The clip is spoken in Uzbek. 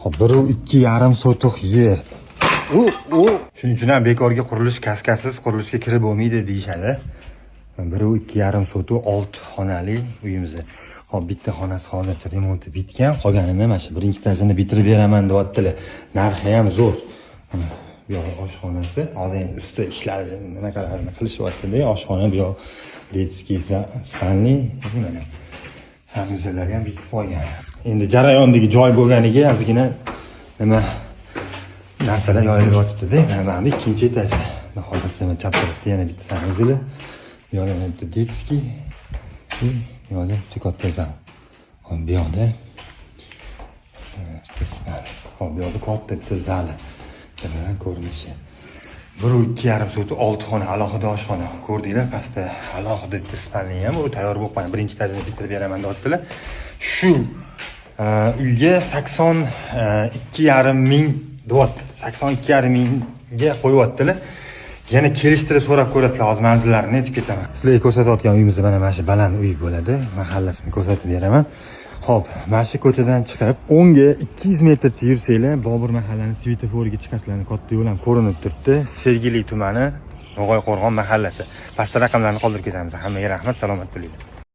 Hop, 1,5 sotix yer. U shuning uchun ham bekorga qurilish kaskasiz qurilishga kirib bo'lmaydi deyishadi. 1,5 sotix, olti xonali uyimiz. Hop, bitta xonasi hozircha remonti bitgan, qolganini mana shu birinchi etajini bitirib beraman deyaptilar. Narxi ham zo'r. Mana bu yoq oshxonasi, hozir endi usti ishlari nimaqalarini qilishyapti-da, oshxona bu yoq детский, спальный, mana санузел lari ham bitib qolgan. Endi jarayondagi joy bo'lganiga ozgina nima narsalar yoyilib yotibdi-da. Mana bu ikkinchi etaj. Xudo xohlasa, mana chap tarafda yana bitta санузел i, bu yoqda yana bitta детский, и bu yoqda bitta katta zal. Hop, bu yoqda bitta спальный. Hop, bu yoqda katta bitta zali. Bilan ko'rinishi. 1,5 sotix, olti xona, alohida oshxona. Ko'rdinglar, pastda alohida bitta спальный ham u tayyor bo'lib qolgan. Birinchi etajini bitirib beraman deyaptilar. Shu uyga 82,5 ming deyapti. 82,5 mingga qo'yyaptilar. Yana kelishtirib so'rab ko'rasizlar, hozir manzillarini aytib ketaman. Sizlarga ko'rsatayotgan uyimiz mana shu baland uy bo'ladi. Mahallasini ko'rsatib beraman. Xo'p, mana shu ko'chadan chiqib, o'ngga 200 metrcha yursanglar, Bobur mahallani svetoforiga chiqasizlar. Katta yo'l ham ko'rinib turibdi. Sergeli tumani, No'g'ayqo'rg'on mahallasi. Pastda raqamlarni qoldirib ketamiz. Hammaga rahmat, salomat bo'linglar.